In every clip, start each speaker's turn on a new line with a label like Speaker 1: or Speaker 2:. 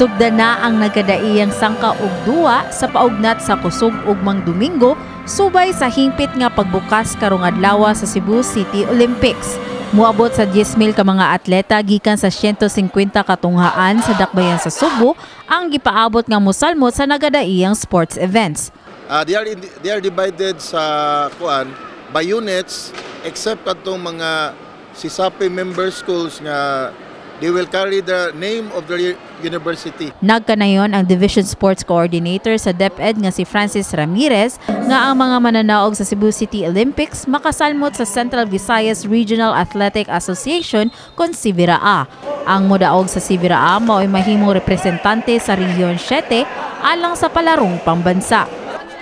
Speaker 1: Sugda na ang nagkadaiyang sangka og duwa sa paugnat sa kusog ugmang Domingo subay sa hingpit nga pagbukas karong adlaw sa Cebu City Olympics. Muabot sa 10,000 ka mga atleta gikan sa 150 katunghaan sa dakbayan sa Sugbo ang gipaabot nga mosalmot sa nagadaiyang sports events.
Speaker 2: They are divided sa kuan by units except atong mga CESAFI member schools nga they will carry the name of the university.
Speaker 1: Nagkanayon ang Division Sports Coordinator sa DepEd nga si Francis Ramirez nga ang mga mananaog sa Cebu City Olympics makasalmot sa Central Visayas Regional Athletic Association kon CVIRAA. Ang modaog sa CVIRAA mao'y mahimong representante sa Region 7 alang sa palarong pambansa.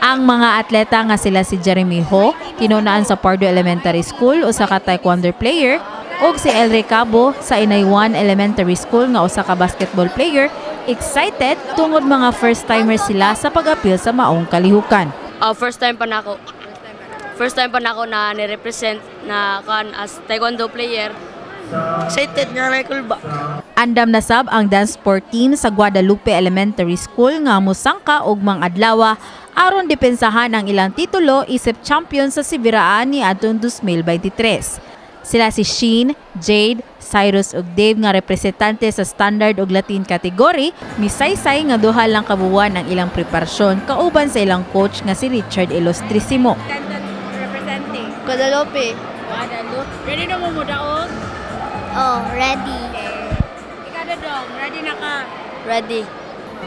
Speaker 1: Ang mga atleta nga sila si Jeremy Ho, tinun-an sa Pardo Elementary School, usa ka taekwondo player, ug si Elre Cabo sa Inaywan Elementary School nga usa ka basketball player, excited tungod mga first timer sila sa pag-apil sa maong kalihukan.
Speaker 3: First time pa nako. First time pa nako na ni-represent na kan as taekwondo player.
Speaker 4: Excited nga na kulba.
Speaker 1: Andam na sab ang dance sport team sa Guadalupe Elementary School nga mosangka ugmang adlaw aron depensahan ang ilang titulo isip champion sa CVIRAA niadtong 2023. Sila si Sheen, Jade, Cyrus ug Dave nga representante sa standard ug Latin category, misaysay nga duha lang ka buwan ang ilang preparasyon kauban sa ilang coach nga si Richard Ilustrisimo.
Speaker 5: Representing?
Speaker 4: Guadalupe.
Speaker 5: Guadalupe. Ready na mo modaog?
Speaker 6: Oh, ready.
Speaker 5: Ikaw na dong, ready na ka?
Speaker 3: Ready.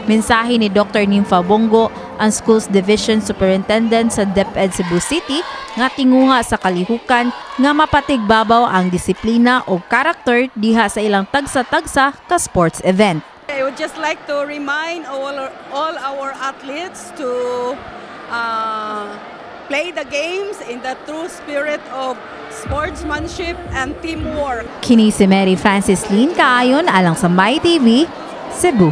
Speaker 1: Mensahe ni Dr. Nympha Bongo, ang Schools Division Superintendent sa DepEd Cebu City, nga tinguha sa kalihukan nga mapatigbabaw ang disiplina o karakter diha sa ilang tagsa-tagsa ka sports event.
Speaker 7: I would just like to remind all our athletes to play the games in the true spirit of sportsmanship and teamwork.
Speaker 1: Kini si Mary Francis Lynn Kaayon alang sa MyTV, Cebu.